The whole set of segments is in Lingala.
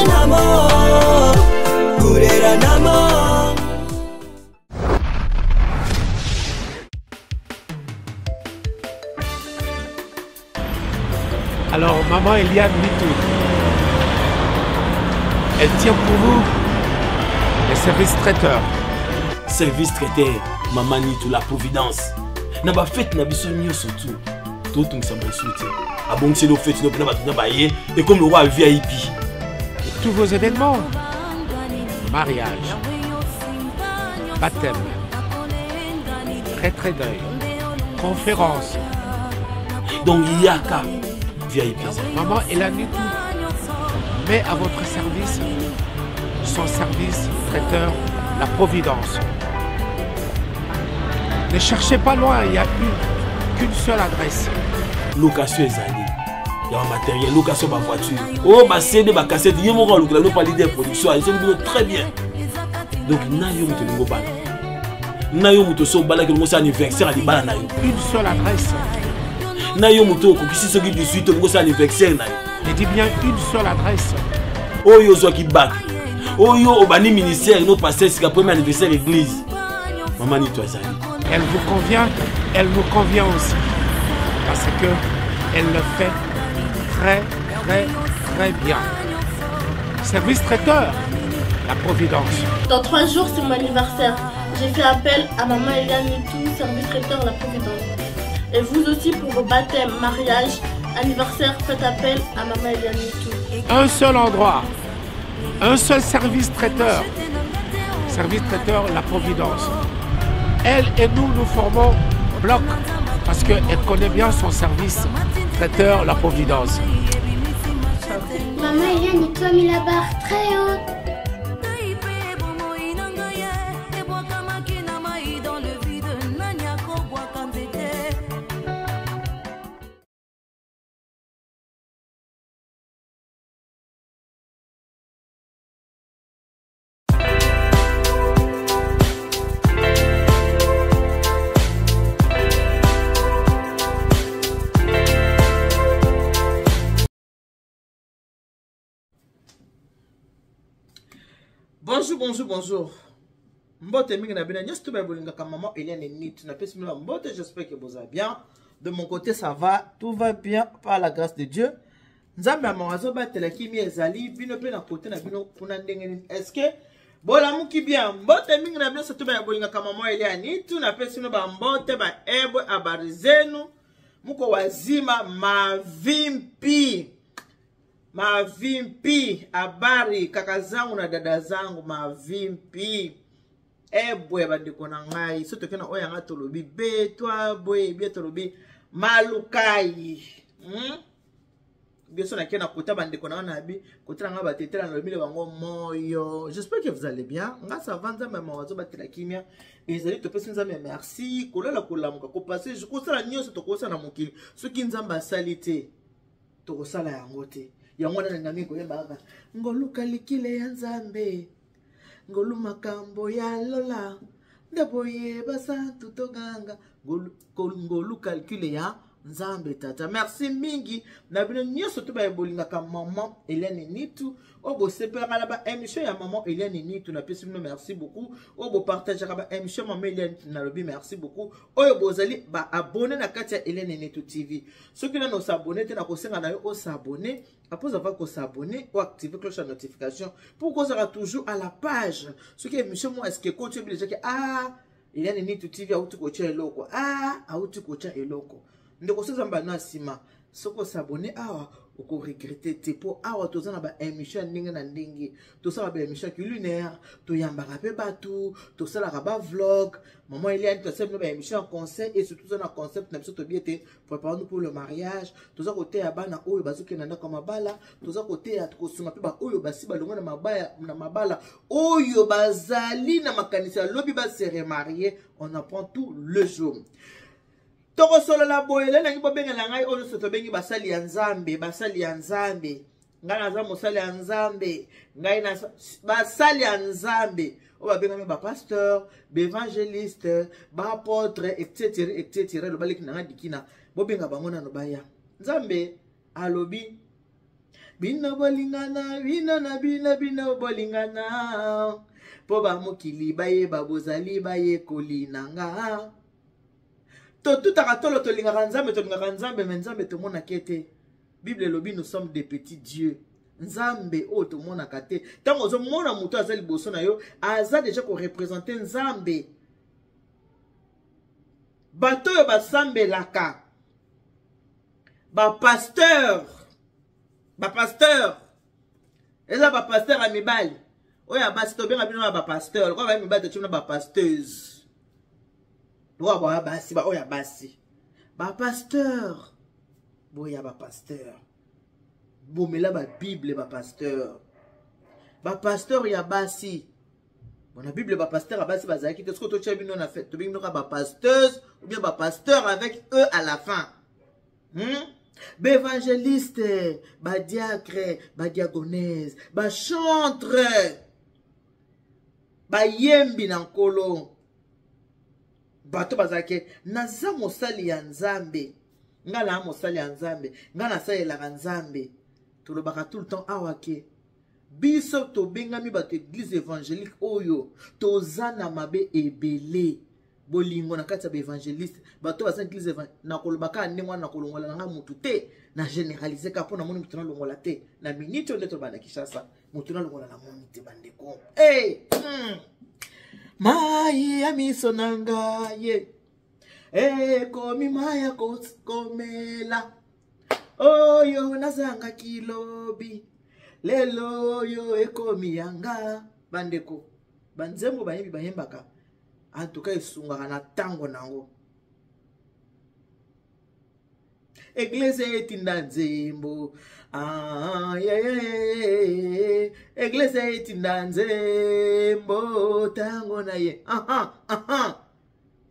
Gurenamo, gureranamo. Alors, maman Eliane Nitu, elle tient pour vous les services traiteurs. Service traiteur, maman Nitu, la providence. Na ba fête na biso nyonso tout. Totungisa mosusu te. Abongiseli fête no mpena bato na baye et comme le roi VIP. Tous vos événements, mariage, baptême, retrait deuil, conférence. Donc yaka VIP. Maman Eliane Nitu met à votre service son service traiteur, la Providence. Ne cherchez pas loin, il n'y a qu'une seule adresse. Location ezali ya matériel, location ba voiture, oh ba CD, ba cassette, ye moko alukela no pa leader production, esoki bino très bien. Donc na yo moto olingi obala, na yo moto so obalaki olingi osala anniversaire ya libala na yo. Une seule adresse. Na yo moto okokisi soki 18 olingi osala anniversaire na yo. Je dis bien une seule adresse. Oyo ozwaki bac, oyo obandi ministère no passer sika premier anniversaire église. Maman Nitu azali. Elle vous convient, elle nous convient aussi. Parce que elle le fait très, très, très bien. Service traiteur, la Providence. Dans 3 jours, c'est mon anniversaire. J'ai fait appel à maman Eliane Nitu, service traiteur, la Providence. Et vous aussi, pour vos baptêmes, mariages, anniversaires, faites appel à maman Eliane Nitu. Un seul endroit, un seul service traiteur. Service traiteur, la Providence. Elle et nous, nous formons bloc parce qu'elle connaît bien son service traiteur, la Providence. Maman Eliane Nitu a mis la barre très haute. Bonjour, bonjour, bonjour. Mbote mingi na bino nyonso to bolingaka maman Eliane Nitu. Napesi bino mbote, j'espère que vous allez bien. De mon côté, ça va, tout va bien par la grâce de Dieu. Nzambe ya mawa azobatela kimia ezali bino pe na côté na bino kuna ndenge nini? Est-ce que bolamuki bien? Mbote mingi na bino surtout ba bolingaka maman Eliane Nitu. Napesi bino ba mbote ba ebwe habari zenu. Muko wazima mavimpi. Mavimpi, habari kaka zangu na dada zangu, mavimpi. Ebwe bandeko na ngai, soki toke na oyo yanga tolobi betwa boye bie tolobi malukai. Biso na ke na kota bandeko na nga na bi, kota na nga ba tetela na lobi le bango moyo. J'espère que vous allez bien. Nga ça va, Nzambe mawa azobatela kimia. Ezali topesi Nzambe merci, kolala kolamuka, kopasser, kosala nyonso tokosala na mokili. Soki Nzambe asali te, tokosala yango te. Yango wana na ngai koyemba kaka ngoluka likile ya Nzambe, ngolu makambo ya lola, nde boye basantu toganga, ngolu calcule ya Nzambe tata. Merci mingi na bino nyonso to baye bolingaka maman Eliane Nitu, oyo bosepelaka na ba émission ya maman Eliane Nitu, napesi bino merci beaucoup. Oyo bopartageaka ba émission maman Eliane Nitu, nalobi merci beaucoup. Oyo bozali ba abonné na kati ya Eliane Nitu TV. Soki nano osabonné te, nakosenga na yo osabonné. Après avoir s'abonner ou activer cloche de notification pour qu'on sera toujours à la page. Ce qui est émission moi, est-ce que quand tu es déjà que, ah, Eliane Nitu TV auti kotia eloko. Ah, auti kotia eloko. Ndeko soza mba na sima. Soko s'abonner awa oko regretter te po awa toza na ba émission ndenge na ndenge. Tosala ba émission culinaire, toyambaka pe batu, tosalaka ba vlog. Maman Eliane tosala ba émission conseil et surtout na concept na biso tobiete préparons-nous pour le mariage. Toza koteya bana oyo bazokenda ndako ya mabala, toza koteya kosunga pe ba oyo basi balongwa na mabaya, na mabala oyo bazali na makanisi ya lobi ba se remarier. On apprend tout le jour. Tokosolola boye, lelo nangi bobengela ngai oyo nyonso tobengi basali ya Nzambe, basali ya Nzambe. Ngai naza mosali ya Nzambe, ngai na basali ya Nzambe oyo babengami ba pasteur, ba évangéliste, ba apôtre, et cetera, et cetera. Loba leki na ngai dikina, bobenga bango nano baya. Nzambe alobi Bino bolingana, bino na bino, bino bolingana. Mpo bamokili bayeba bozali bayekoli na nga. Totutaka tolo, tolingaka Nzambe, tolingaka Nzambe, me Nzambe tomonaka ete Bible elobi nous sommes des petits dieux. Nzambe oyo tomonaka te. Ntango ozomona moto aza liboso na yo, aza deja korepresente Nzambe. Bato oyo basambelaka, bapasteur, bapasteur, eza bapasteur ya mibali oyo ya basi tobenga bino na bapasteur, lokola ba mibali totie bino bapasteuse, lokola ba basi, ba oyo ya basi, bapasteur, boya bapasteur, bomela ba Bible, bapasteur, bapasteur ya basi. Bon, na Bible bapasteur ya basi bazalaki te. Soki totia bino na fête, tobengi bino kaka bapasteuse ou bien bapasteur avec eux à la fin. Baévangéliste, badiacre, badiagonese, bachantre, bayembi na Nkolo, bato bazalaki naza mosali ya Nzambe, nga na mosali ya Nzambe, nga nasalelaka Nzambe. Tolobaka tout le temps awa ke biso tobengami bato église évangélique oyo toza na mabe ebele. Bolingo na kati ya baévangéliste, bato baza église, nakoloba kaka ndenge wana, nakolongola na ngai motu te, na généralise kaka mpo namoni motu nalongola te na minute oyo nde toloba na Kinshasa, motu nalongola namoni te bandeko. Hey! Mai ya miso na ngai ekomi mai ya komela, oyo nazangaki lobi, lelo oyo ekomi yanga. Bandeko, banzembo bayembi bayembaka, en tout cas esungaka na ntango nango. Eglise etinda nzembo, ah, yeah, yeah. Eglise etinda nzembo ntango na ye, aha, aha.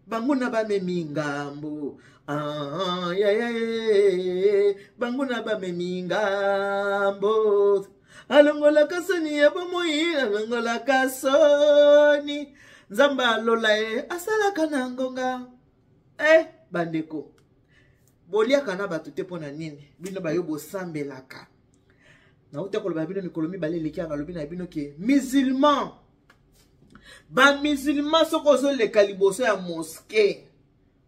Banguna bamemi ngambo, ah, yeah, yeah. Banguna bamemi ngambo, alongolaka soni ya bomoi, alongolaka soni, Nzambe alola ye asalaka na ngonga. Bandeko, boliaka na bato te mpo na nini? Bino bayo bosambelaka, nauta koloba bino mikolo mibale eleki, nalobi na bino ke musulman, bamusulman soki ozoleka liboso ya mosquée,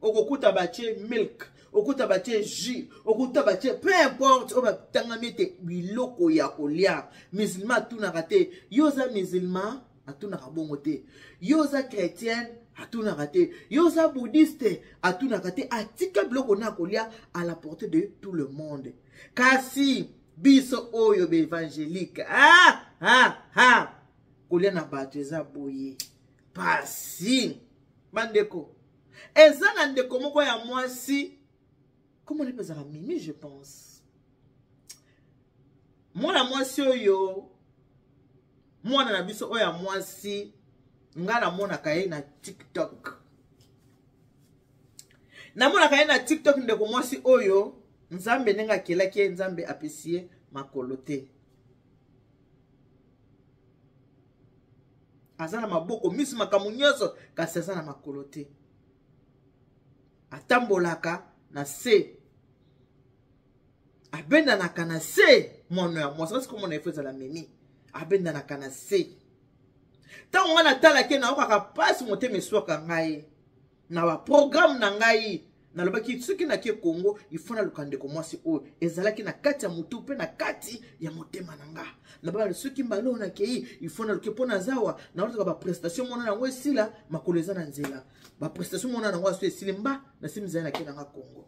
okokuta batie milk, okuta batie jus, okuta batie peu importe oyo batangami ete biloko ya kolia. Musulman atunaka te yo oza musulman, atunaka bongo te. Yo oza chrétienne, atunaka te. Yo oza bouddhiste, atunaka te. Atika biloko na kolia à la portée de tout le monde. Kasi biso oyo baévangélique, ah, ah, ah, kolia na bato eza boye pasi. Bandeko, eza na ndeko moko ya mwasi, comment on ezalaka Mimi, je pense, mwana mwasi oyo, mwana na biso oyo ya mwasi, nga namonaka ye na TikTok, namonaka ye na TikTok. Ndeko mwasi oyo, Nzambe ndenge akelaki ye, Nzambe apesi ye makolo te, aza na maboko, miso, makambo nyonso, kasi aza na makolo te, atambolaka na se, abendanaka na se. Mwana ya mwasi kasi komona efo ezala Mimi, abendanaka na se. Ntango ngai natalaki, nayokaka mpasi, motema eswaka ngai. Na baprogramme na ngai nalobaki soki nake Kongo, ifo naluka ndeko mwasi oyo. Ezalaki na kati ya motu mpe na kati ya motema na nga. Nabala soki mbala oyo nakei, ifo naluki mpo nazawa naolaka baprestation mona yango esila, makolo eza na nzela, baprestation mona yango aso esili, mba nasimi nzela nake nanga Kongo,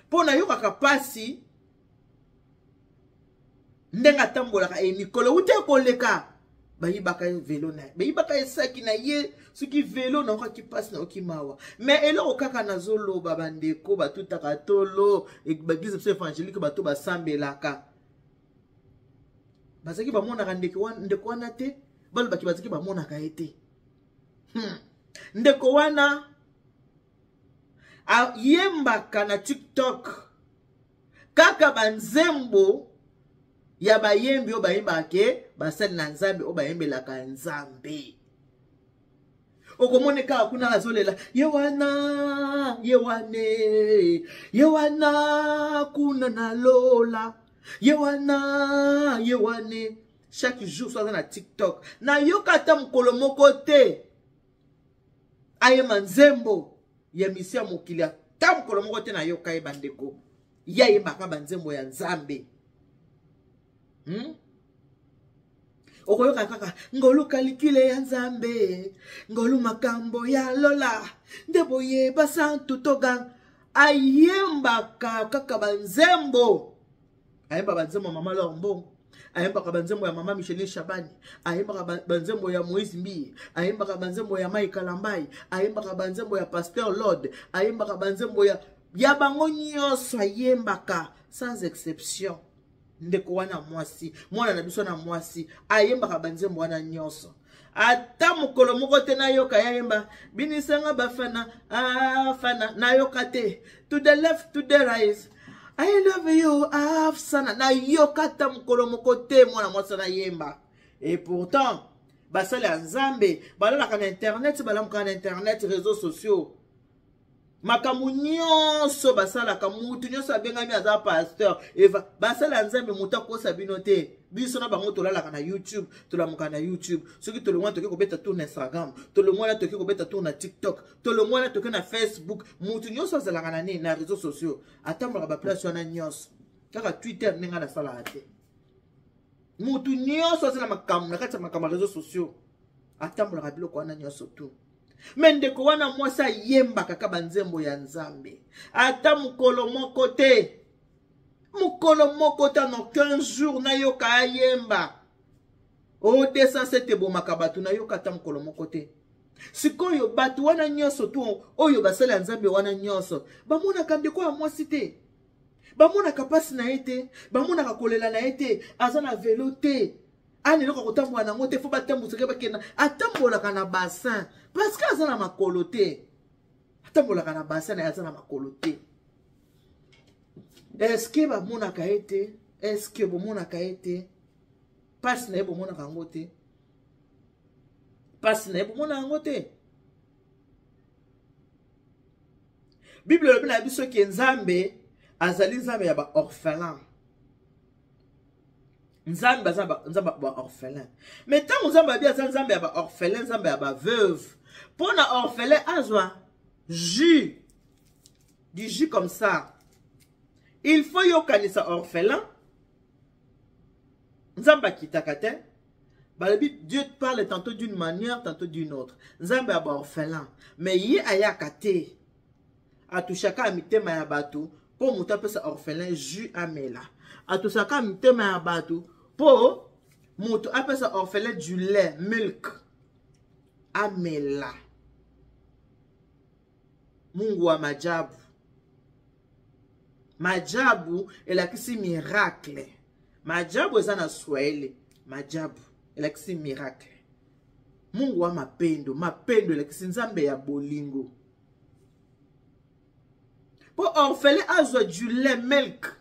mpo nayokaka mpasi ndenge atambolaka. E mikolo euti ekoleka, bayibaka ye velo na ye, bayibaka ye saki na ye, soki velo. Naokaki mpasi, naoki mawa. Me eloko kaka nazoloba, bandeko batutaka tolo, baeglise biso évangélique, bato basambelaka bazalaki bamonaka ndeko wana te, balobaki bazalaki bamonaka ye te. Ndeko wana ayembaka na TikTok kaka banzembo ya bayembi oyo bayembaka ke basali na Nzambe, oyo bayembelaka Nzambe. Okomona kaka kuna azolela ye wana, ye wane, ye wana kuna na lola, ye wana, ye wane. Chaque jour so aza na TikTok, nayoka ata mokolo moko te ayema nzembo ya misio ya mokili, ata mokolo moko te nayoka ye. Bandeko, ye ayembaka banzembo ya Nzambe. Okoyoka kaka ngolu kalikile ya Nzambe, ngolu makambo ya lola nde boye basantu toga. Ayembaka kaka banzembo, ayembaka banzembo ya mama Lor Mbongo, ayembaka banzembo ya mama Micheline Shabani, ayembaka banzembo ya Moïse Mbiye, ayembaka banzembo ya Mai Kalambai, ayembaka banzembo ya Pasteur Lod, ayembaka banzembo ya bango nyonso, ayembaka sans exception. Ndeko wana mwasi, mwana na biso na mwasi, ayembaka banzembo wana nyonso. Ata mokolo moko te nayoka yayemba binisanga bafana afana, nayoka te to the left, to the right, I love you afsana, nayoka ata mokolo moko te mwana mwasi nayemba. Et pourtant basali ya Nzambe balalaka na internet, balamukaka na internet, réseaux sociaux, makambo nyonso basalaka. Mutu nyonso abengami aza pasteur eva. Basala ya Nzambe, moto akosa bino te. Biso na bango tolalaka na YouTube, tolamuka na YouTube. Soki tolongwana, toke kobeta tour na Instagram, tolongwana, toke kobeta tour na TikTok, tolongwana, toke na Facebook. Mutu nyonso azalaka na nini? Na réseaux sociaux, atambolaka baplace wana nyonso. Kaka Twitter ndenge nasalaka te. Mutu nyonso aza na makambo na kati ya makambo ya réseaux sociaux, atambolaka biloko wana nyonso tu. Me ndeko wana mwasi ayembaka kaka banzembo ya Nzambe, ata mokolo moko te, mokolo moko te, no 15 jours nayoka ayemba o 207 ebomaka bato, nayoka ata mokolo moko te. Sikoyo bato wana nyonso tu oyo basali ya Nzambe wana nyonso bamonaka ndeko ya mwasi te, bamonaka mpasi na ye te, bamonaka kolela na ye te. Aza na velo te, ana eloko kotambola nango te, fo batambusaka bakenda. Atambolaka na bassin parce que aza na makolo te. Atambolaka na bassin na ye, aza na makolo te. Eske bamonaka ye te? Eske bomonaka ye te? Mpasi na ye bomonaka yango te? Mpasi na ye bomona yango te? Bible elobi na biso ke Nzambe azali Nzambe ya baorphelin. Nzambe aza Nzambe ya baorphelin. Mais ntango Nzambe abi aza Nzambe ya baorphelin, Nzambe ya baveuve, mpo na orphelin azwa jus, du jus comme ça, il faut yokanisa orphelin. Nzambe akitaka te. Balobi Dieu parle tantôt d'une manière, tantôt d'une autre. Nzambe ya baorphelin, mais ye ayaka te, atushaka ya mitema ya bato mpo moto apesa orphelin jus amela. Atusaka mitema ya bato mpo moto apesa orphelin du lait, milk amela. Mungu wa majabu. Majabu elakisi miracle. Majabu eza na Swahili. Majabu elakisi miracle. Mungu wa mapendo. Mapendo elakisi Nzambe ya bolingo. Mpo orphelin azwa du lait, milk,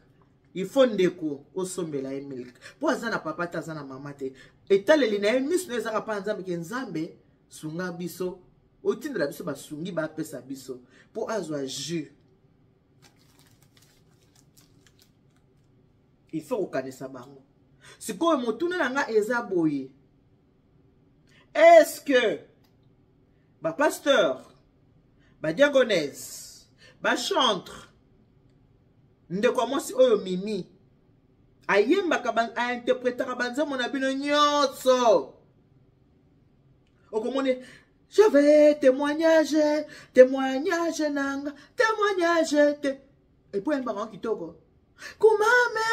il faut ndeko osombela ye milk, mpo aza na papa te, aza na mama te. Etaleli na ye, miso na ye ezaka mpa Nzambe, ke Nzambe sunga biso, otindela biso basungi bapesa biso mpo azwa jus. Il faut kokanisa bango. Sikoyo motuna na nga eza boye: est-ce que bapasteur, badiagonese, bachantre, ndeko ya mwasi oyo Mimi ayembaka, ainterpretaka banzembo na bino nyonso, okomoni je vais témoignage, témoignage nanga, témoignage te, epo ayembaka yango kitoko: kumame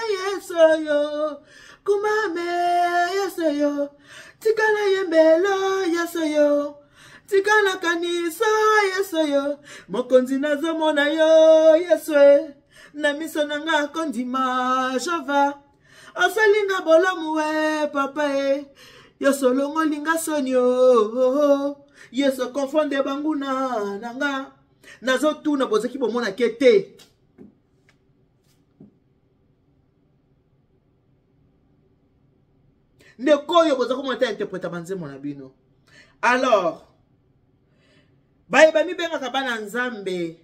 Yesu yo, kumame Yesu yo, tikala yembelo Yesu yo, tikala kanisa Yesu yo, mokonzi nazomona yo Yesu e na miso na nga kondima jova osalinga bolamu we papa e Yesu olongolinga soni o Yesu konfonde banguna na nga. Nazotuna, bozaki bomonake te? Ndeko oyo boza komona te interpreta banzembo na bino. Alors Baye bamibengaka bana Nzambe,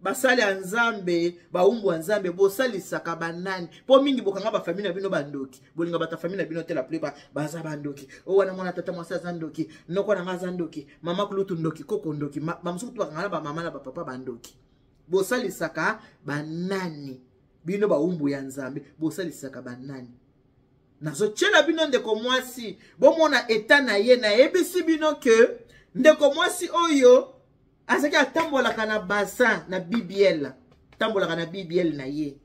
basali ya Nzambe, baumbu ya Nzambe, bosalisaka banani? Mpo mingi bokanga bafamille na bino bandoki, bolinga bato ya famille na bino te, la plupart baza bandoki. O wana mwana tata mwasi aza ndoki, noko na nga aza ndoki, mama kulutu ndoki, koko ndoki, bamosusu kutu bakanga na bamama na bapapa bandoki. Bosalisaka banani? Bino baumbu ya Nzambe, bosalisaka banani? Nazotyela bino ndeko mwasi, bomona eta na ye. Nayebisi bino ke ndeko mwasi oyo azalaki atambolaka na bassin na BBL, atambolaka na BBL na ye.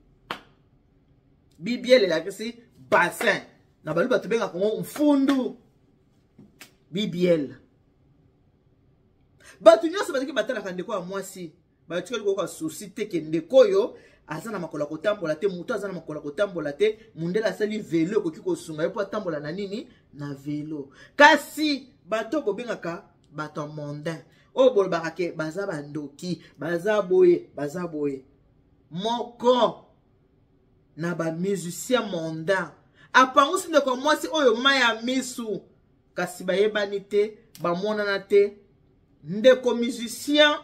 BBL elakisi bassin na baluba tobengaka yango mfundu. BBL, bato nyonso bazalaki batalaka ndeko ya mwasi, batikali koyoka souci te ke ndeko oyo aza na makolo ya kotambola te. Moto aza na makolo ya kotambola te, mondele asali velo ekoki kosunga ye mpo atambola na nini, na velo. Kasi bato bobengaka bato ya mondain oyo bolobaka ke baza bandoki, baza boye, baza boye, moko na bamusicien mondain apangusi ndeko ya mwasi oyo mai ya misu, kasi bayebani te, bamonana te. Ndeko musicien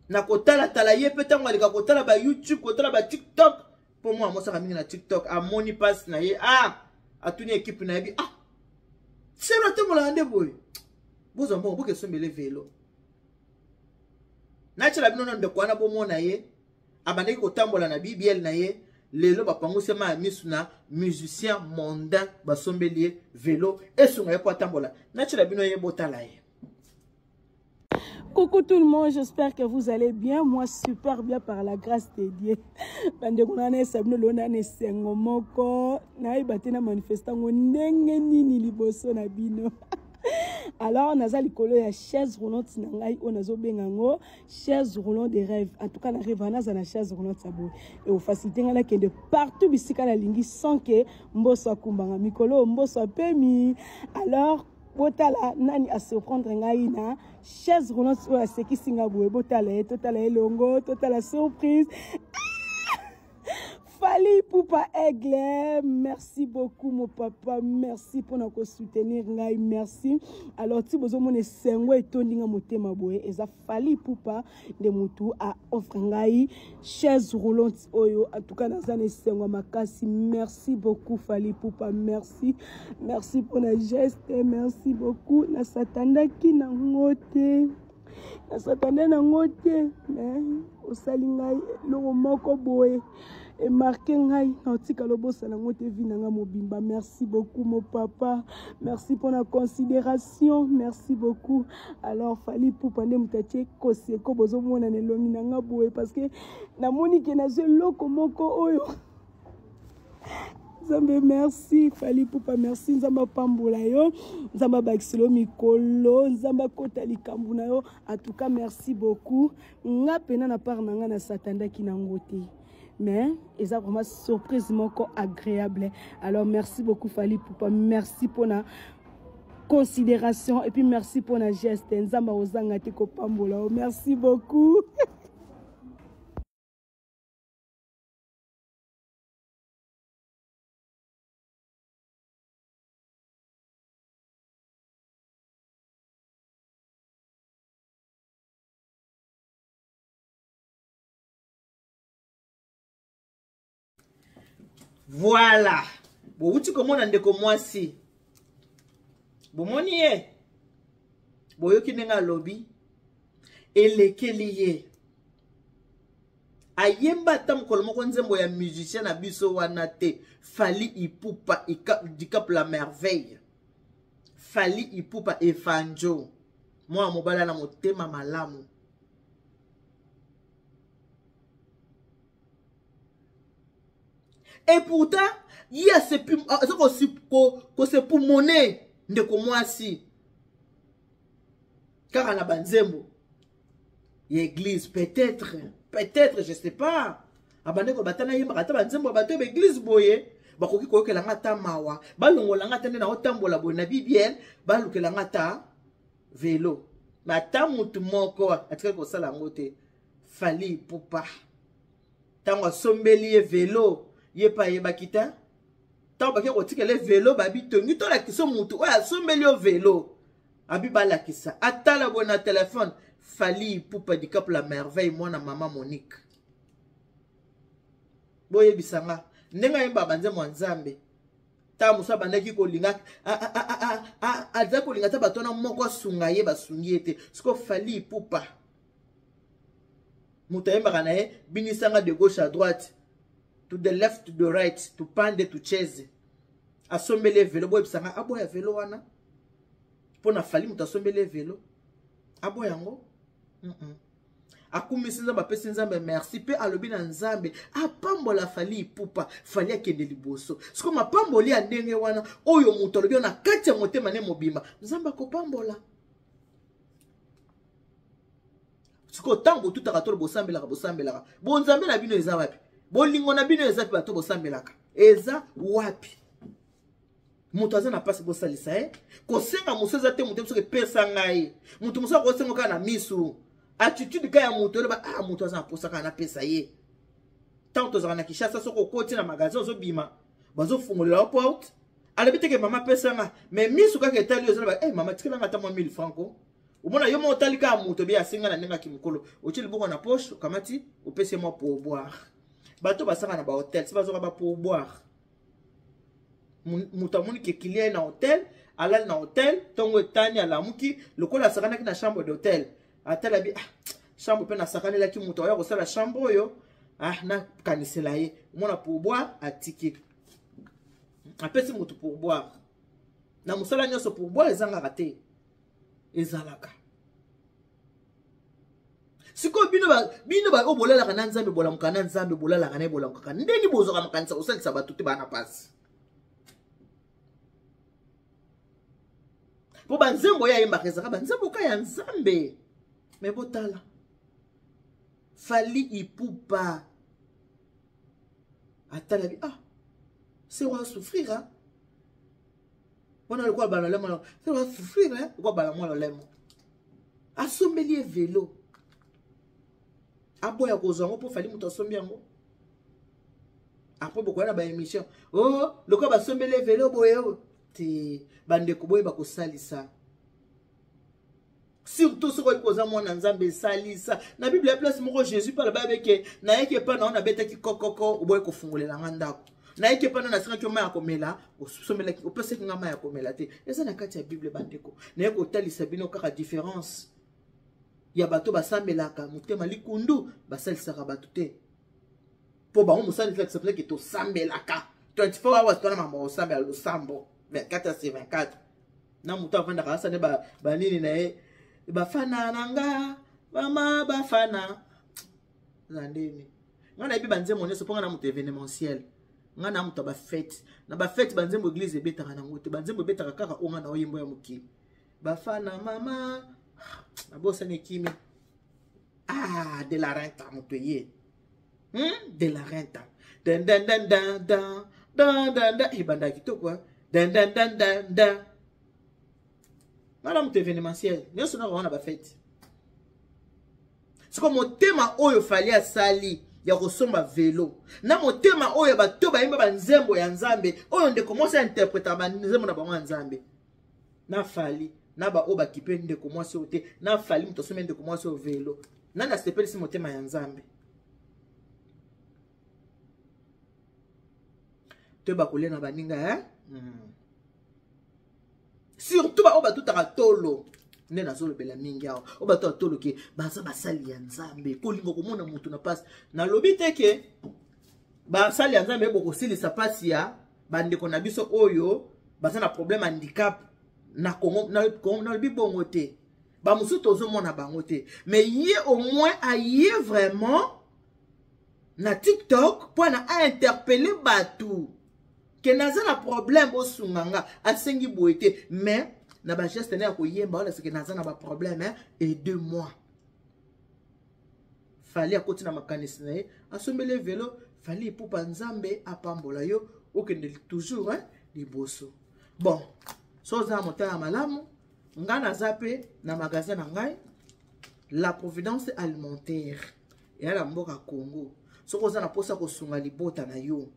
na kotalatala ye mpe ntango aleka kotala ba YouTube, kotala ba TikTok, mpo mwana mosaka mingi na TikTok, amoni mpasi na ye, ah, atuni ekipe na ye bi, ah, selo atambolaka nde boye, bozwa mbongo bokesombele velo. Natyela bino na ndeko wana, bomona ye abandaki kotambola na BBL na ye, lelo bapangusi mai ya misu na musicien mondain, basombeli ye velo esunga ye mpo atambola. Natyela bino ye, botala ye. Coucou tout le monde, j'espère que vous allez bien. Moi, super bien par la grâce de Dieu. Bandeko na na sabino lona na esengo moko. Na yeba te na manifestant ngo ndenge nini liboso na bino. Alors, naza likolo ya chaise roulante na ngai oyo nazobenga yango chaise roulante de rêve. En tout cas, na rêve naza na chaise roulante ya boye. Et au facilité ngai nakende partout bisika nalingi sans que mboso akumbanga mikolo mboso apemi. Alors, botala nani a surprendre ngai na chaise roulante oyo asekisi nga boye. Botala ye, totala ye longo, totala surprise. Fally Ipupa Aigle, merci beaucoup mon papa, merci pour nous soutenir ngai, merci. Alors ti bozomona esengo etondi nga motema boye, eza Fally Ipupa nde mutu a offre ngai chaise roulante oyo. En tout cas naza na esengo makasi, merci beaucoup Fally Ipupa, merci, merci pour la geste, merci beaucoup. Nasatandaki nango te, nasatande nango te, mais osali ngai eloko moko boye emarke ngai, naotika lobosana yango te vi na ngai mobimba. Merci beaucoup mon papa, merci pour la considération, merci beaucoup. Alors Fally Ipupa nde moto atie koseko, bozomona na elongi na ngai boye parce que namoni ke nazwi eloko moko oyo. Nzambe merci Fally Ipupa, merci. Nzambe apambola yo, Nzambe abakisela yo mikolo, Nzambe akota likambo na yo. En tout cas merci beaucoup. Nga pena na part na nga na satandaki nango te, mais eza vraiment surprise moko agréable. Alors merci beaucoup Fally Ipupa, merci pour la considération et puis merci pour la geste. Nzambe ozanga te kopambola yo, merci beaucoup. Voilà, bowuti komona ndeko mwasi, bomoni ye, boyoki ndenge alobi, elekeli ye, ayemba ata mokolo moko nzembo ya musicien na biso wana te. Fally Ipupa Dicap la merveille, Fally Ipupa Efanjo, mwana mobala na motema malamu. Et pourtant ye aza kosepumone ndeko mwasi kaka na banzembo ya église, peut-être, peut-être, je sais pas, abandeko batana yembaka ata banzembo ya bato ya baeglise boye, bakoki koyokela nga ata mawa, balongola nga ata nde naotambola boye na bibiel, balukela nga ata velo. Mais ata motu moko atikali kosala yango te. Fally Ipupa ntango asombeli ye velo, ye mpe ayebaki te. Ntango bake kotikela ye velo, babi tongi tolakisa motu oyo asombeli yo velo. Abi balakisa atala boye na telefone Fally Ipupa Dicap la merveille mwana mama Monique. Boyebisa nga ndenge ayemba banzembo ya Nzambe ntango mosusu abandaki kolinga azali kolinga ata bato wana moko asunga ye basungi ye te sikoyo Fally Ipupa moto ayembaka na ye binisanga de gauche à droite to the left to the right to pande to cheze asombeli ye velo boyebisa nga aboya velo wana mpo na Fally moto asombeli ye velo aboya yango mm -mm. Akumisi Nzambe, apesi Nzambe merci mpe alobi na Nzambe apambola Fally Ipupa, Fally akende liboso. Siko mapamboli ya ndenge wana oyo moto alobi na kati ya motema ne mobimba, Nzambe akopambola. Siko ntango botutaka tolo bosambelaka, bosambelaka bonzambe na bino eza wapi? Bolingo na bino eza wapi? Bato bosambelaka eza wapi? Moto aza na mpasi bosalisa ye. Kosenga mosu eza te, moto soki epesa ngai moto mosusu akosenga kaka na misu, attitude kaka ya moto eloba ah, moto aza na mposa kaka napesa ye. Ntango tozalaka na Kinshasa, soki okoti na magasin ozobima, bazofungolela yo porte, alobi teke mama pesa nga, mais misu kaka etali yo eza na ba eh, mama tikela nga ata mwa 1000 francs ko. Omona yo moko otali kaka moto be asenga na ndenge ya kimokolo, otie liboko na poche, okamati opesi ye mwa pourboire. Bato basanga na bahotel si bazwaka ba pourboire, moto amoni ke kilia ye na hotel, alali na hotel, ntongo etani alamuki lokola asakanaki na chambre d'hotel, atala bi ah, chambre mpe nasakanelaki moto aya kosala chambre oyo, ah, nakanisela ye omona pourboire atiki, apesi moto pourboire. Na mosala nyonso pourboire ezangaka te, ezalaka. Sikoyo bino bino oyo bolalaka na Nzambe, bolamuka na Nzambe, bolalaka na ye, bolamukaka ndeni, bozwaka makanisa kosalisa bato te bana mpasi mpo banzembo oyo ayembaka ezalaka banzembo ka ya Nzambe. Me botala Fally Ipupa atala bi ah, sero asouffrir ah. Wana lokola bala lolemo, sero asouffrir hein, lokola bala mwa lolemo, asombeli ye velo, aboya kozwa yango mpo Fally moto asombi yango. Apres bokoya na baémission o oh, lokola basombeli ye velo boye te. Bandeko, boyeba kosalisa, surtout soki oyebi koza mwana Nzambe, esalisa. Na Bible ya place moko Jésus mpe aloba yebeke nayeki epai na yo, nabetaki kokoko, oboyi kofungolela nga ndako, nayeki epai na nasengaki yo mai ya komela, osomelaki opesaki nga mai ya komela te. Eza na kati ya Bible. Bandeko, naye kotalisa bino kaka différence ya bato basambelaka motema likundu, basalisaka bato te, mpo bango mosala elakisa mpenza ke tosambelaka 24 hours, twana mambo kosambela losambo 24 sur 24. Na moto avandaka asa nde banini na ye, bafana na nga mama bafana na ndeni. Nga nayebi banzembo nyonso mpo nga na moto événementiel, nga na moto ya bafete. Na bafete banzembo église ebetaka nango te, banzembo ebetaka kaka oyo nga na oyembo ya mokili. Bafana mama nabosani ekimi ah, de la renta moto eye De la renta dan dan dan dan dan dan dan dan, ebanda kitoko dan dan dan dan dan. Nga na moto événementiel nyonso naka wana bafete. Siko motema oyo Fally asali ya kosomba velo na motema oyo bato bayemba banzembo ya Nzambe, oyo ndeko mwasi ainterpretaka banzembo na bango ya Nzambe, na Fally na baoyo bakipe ndeko mwasi oyo te, na Fally moto asombi ndeko mwasi oyo velo, nani asepelisi motema ya Nzambe? Toyeba kolia na baninga eh? Surtout baoyo batutaka tolo nde nazolobela mingi awa, oyo bato ya tolo ke baza basali ya Nzambe. Kolinga komona motu na mpasi, nalobi te ke basali ya Nzambe bokosilisa mpasi ya bandeko na biso oyo baza na problème handicap na Congo, nalobi bongo te. Bamosusu tozomona bango te, mais ye au moins aye vraiment na TikTok mpo na ainterpele bato ke naza na problème, bosunga nga. Asengi boye te, mais na bageste ne ya koyemba wana seke naza na baproblème, aide moi. Fally akoti na makanisi na ye, asombeli velo. Fally Ipupa, Nzambe apambola yo, okende toujours hein, liboso. Bon, so oza na motema malamu, nga naza mpe na magasin na ngai La Providence Alimentaire, eya na mboka Congo. Soki oza na mposa kosunga libota na yo,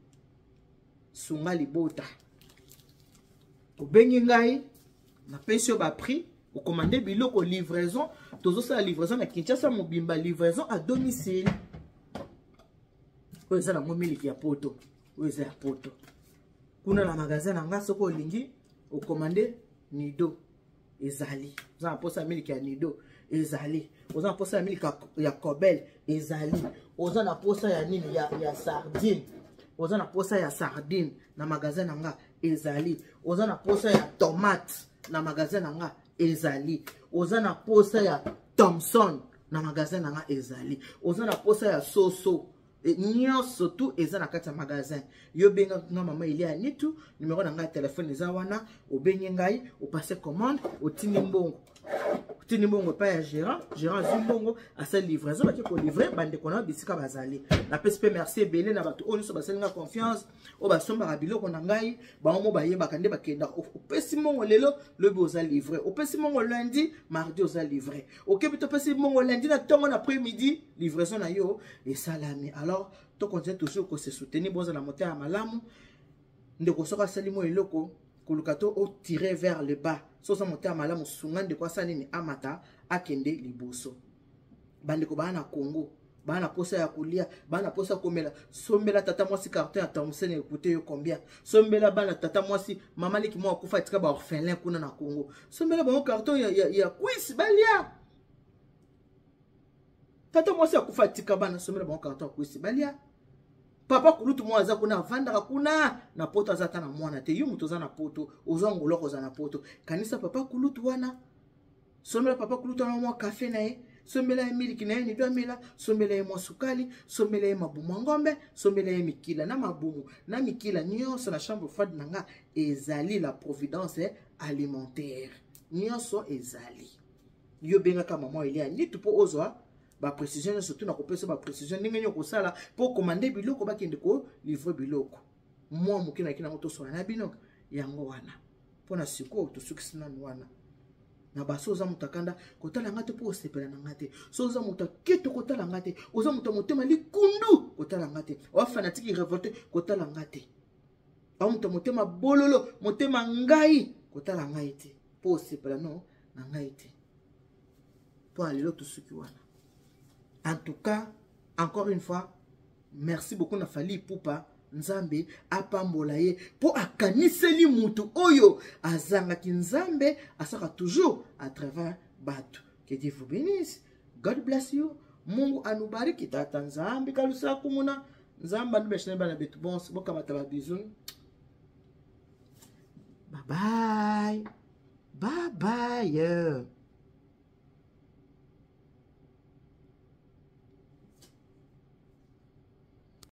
sunga libota, obengi ngai, napesi yo baprix. Okomande biloko, livraison, tozosala livraison na Kinshasa mobimba, livraison à domicile. Oyo eza nango miliki ya poto, oyo eza ya poto. Kuna na magasin na nga, soki olingi okomande nido ezali, oza na mposa ya miliki ya nido ezali, oza na mposa ya miliki ya cobel ezali, oza na mposa ya nini ya sardine, oza na mposa ya sardine na magasin na nga ezali, oza na mposa ya tomate na magasin na nga ezali, oza na mposa ya Thomson na magasin na nga ezali, oza na mposa ya soso, nyonso tu eza na kati ya magasin. Yo benga nga mama Elia Nitu, numero na ngai ya telefone eza wana. Obengi ngai, opasse commande, otindi mbongo, otindi mbongo epai ya gérant, gérant azwi mbongo, asali livraison, bake kolivre bandeko na yo bisika bazali. Napesi mpe merci ebele na bato oyo nyonso basali nga confiance, oyo basombaka biloko na ngai. Bango mo bayebaka nde bakendaka. Opesi mbongo lelo, lobi oza livre. Opesi mbongo lundi, mardi oza livre. Okebi, topesi mbongo lundi na ntongo, na après midi livraison na yo esalami. Alors tokontinue toujours kose soutenir, bozala motema malamu. Ndeko soki asali mwa eloko, koluka to otire vers le bas. So oza motema malamu, sunga ndeko asala nini, amata akende liboso. Bandeko baa na Congo, baa na posa ya kolia, baa na posa ya komela, sombela tata mwasi carton ya Thomson, ekute yo combien? Sombela bana tata mwasi, mama leki moko akufa atika ba orphelin kuna na Congo, sombela bango carton ya cuisse balia. Tata mwasi akufa atika bana, sombela bango carton ya cuisse balia. Papa kulutu moko aza kuna, avandaka kuna na poto, aza ata na mwana te. Yo moto oza na poto, ozwa ngoloko, oza na poto, kanisa papa kulutu wana, sombela papa kulutu wana mwa kafe na ye, sombela ye miliki na ye nido amela, sombela ye mwa sukali, sombela ye mabumu ya ngombe, sombela ye mikila na mabumu na mikila nyonso. Na chambre froide na nga ezali la providence alimentaire, nyonso ezali. Yo bengaka mama Elia Nitu mpo ozwa baprécision nyonso tu. Nakopesa baprécision ndenge nini okosala mpo okomande biloko, bakende kolivre biloko. Mwa moke naki nango tosola na bino yango wana mpo na sikoyo tosukisi nanu wana. Na baso, oza moto akanda, kotala nga te mpo osepela na nga te. So oza moto aketo, kotala nga te. Oza moto ya motema likundu, kotala nga te. Oa fanatike révolte, kotala nga te. Oa moto ya motema bololo, motema ngai, kotala ngai te mpo osepela no na ngai te. Mpo na lelo tosuki wana. En tout cas, encore une fois, merci beaucoup na Fally Ipupa. Nzambe apambola ye mpo akaniseli mutu oyo azangaki. Nzambe asaka toujours à travers bato. Que Dieu vous bénisse, God bless you, Mungu anubariki, tata Nzambe kalusa kumuna, Nzambe anubeshene bana betu bonse. Bokamata ba bisous, bye bye, bye bye.